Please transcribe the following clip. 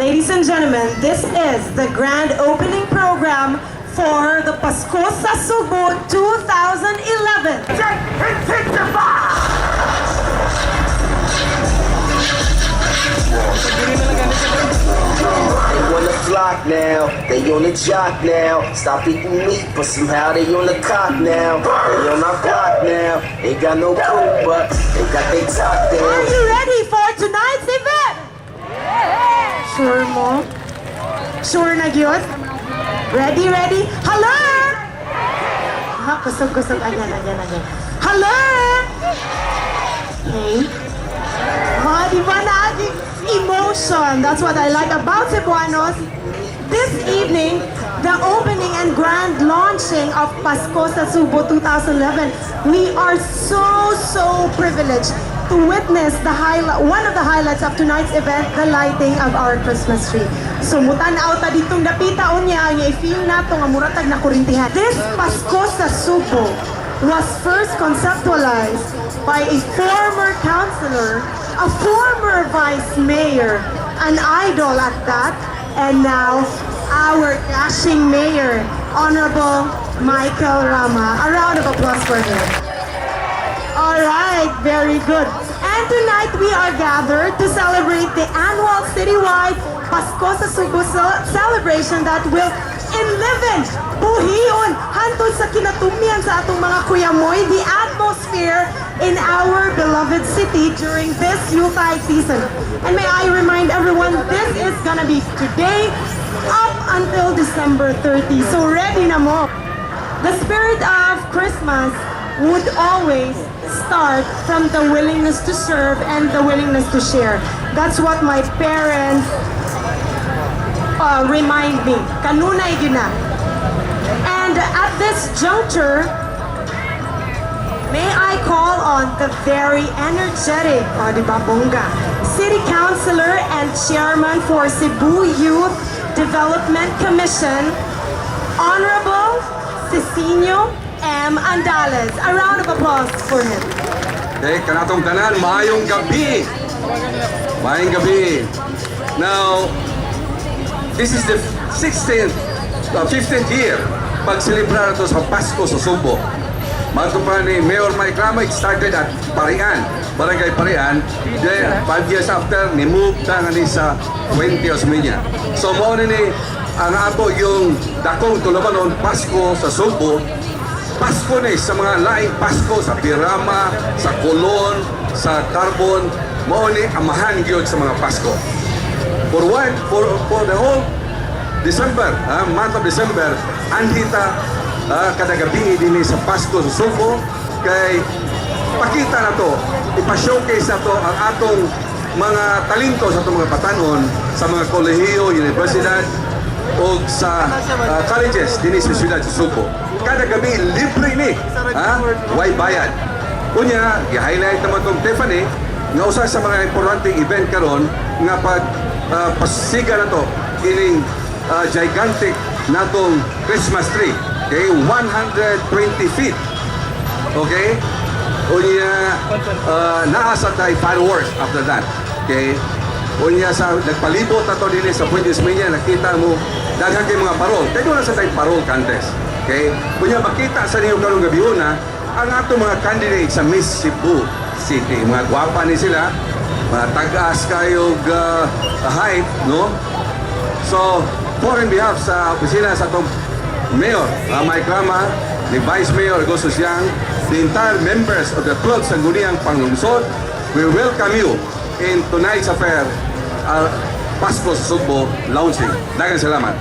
Ladies and gentlemen, this is the grand opening program for the Pasko sa Sugbo 2011. Intensify! They wanna flock now, they on the jock now. Stop eating meat, but somehow they on the cock now. They on our block now, ain't got no proof, but they got they top Are down. You ready for tonight's event? Sure mo? Sure na gyud? Ready, ready? Hello! Ha, kusog, kusog. Again, again, again. Hello! Okay. Ha, di ba na emotion? That's what I like about Cebuanos. This evening, the opening and grand launching of Pasko sa Sugbo 2011, we are so, so privileged to witness the highlight, one of the highlights of tonight's event, the lighting of our Christmas tree. So mutan-aw ta ditong dapita unya, nga i-feel nato nga mura tag nakurintihan. This Pasko sa Sugbo was first conceptualized by a former councilor, a former vice mayor, an idol at that, and now our dashing mayor, Honorable Michael Rama. A round of applause for him. All right, very good. And tonight we are gathered to celebrate the annual citywide Pasko sa Sugbo celebration that will enliven, buhion, hantod sa kinatumyan sa atong mga kuyamoy, the atmosphere in our beloved city during this Yuletide season. And may I remind everyone, this is gonna be today up until December 30. So ready na mo. The spirit of Christmas would always start from the willingness to serve and the willingness to share. That's what my parents remind me. Kanunay gyud na. And at this juncture, may I call on the very energetic, o di ba, bongga, City Councilor and Chairman for Cebu Youth Development Commission, Honorable Sisinio M. Andales. A round of applause for him. Okay, kanatong tanan, maayong gabi. Maayong gabi. Now, this is the 16th, 15th year pagselebrar ito sa Pasko sa Sugbo. Mato pa ni Mayor Mike Rama, it started at Parian, Barangay Parian. Then, 5 years after, ni-move ta nga ni sa Fuente Osmeña. So, mao ni ang ato yung dakong tulumanon, Pasko sa Sugbo. Pasko ni sa mga laing Pasko sa Birama, sa Colon, sa Carbon, mao ni amahan gyud sa mga Pasko. For the whole December, month of December, anhi ta kada gabi dinhi sa Pasko sa Sugbo kay pakita na to, ipa-showcase na to ang atong mga talento sa atong mga batanon sa mga kolehiyo, universidad o sa colleges dinhi sa siyudad sa Sugbo. Kada gabi libre ni, ha? Way bayad. Unya, i-highlight naman tong Tiffany nga usa sa mga importanteng event karon nga pag pasiga na to kining gigantic natong Christmas tree. Okay, 120 feet. Okay? Unya, naa sa tay fireworks after that. Okay? Unya sa nagpalibot na to dinhi sa Fuente Osmeña, nakita mo daghan kay mga parol. Kay duna sa tay parol contest. Okay? Unya makita sa ninyo karong gabi una ang ato mga candidate sa Miss Cebu City. Mga gwapa ni sila, mga tag-as kayo height, no? So, for in behalf sa opisina sa atong Mayor, Mike Rama, ni Vice Mayor Augustus Yang, the entire members of the 12 Sangguniang Panglungsod, we welcome you in tonight's affair, Pasko sa Sugbo launching. Daghang salamat.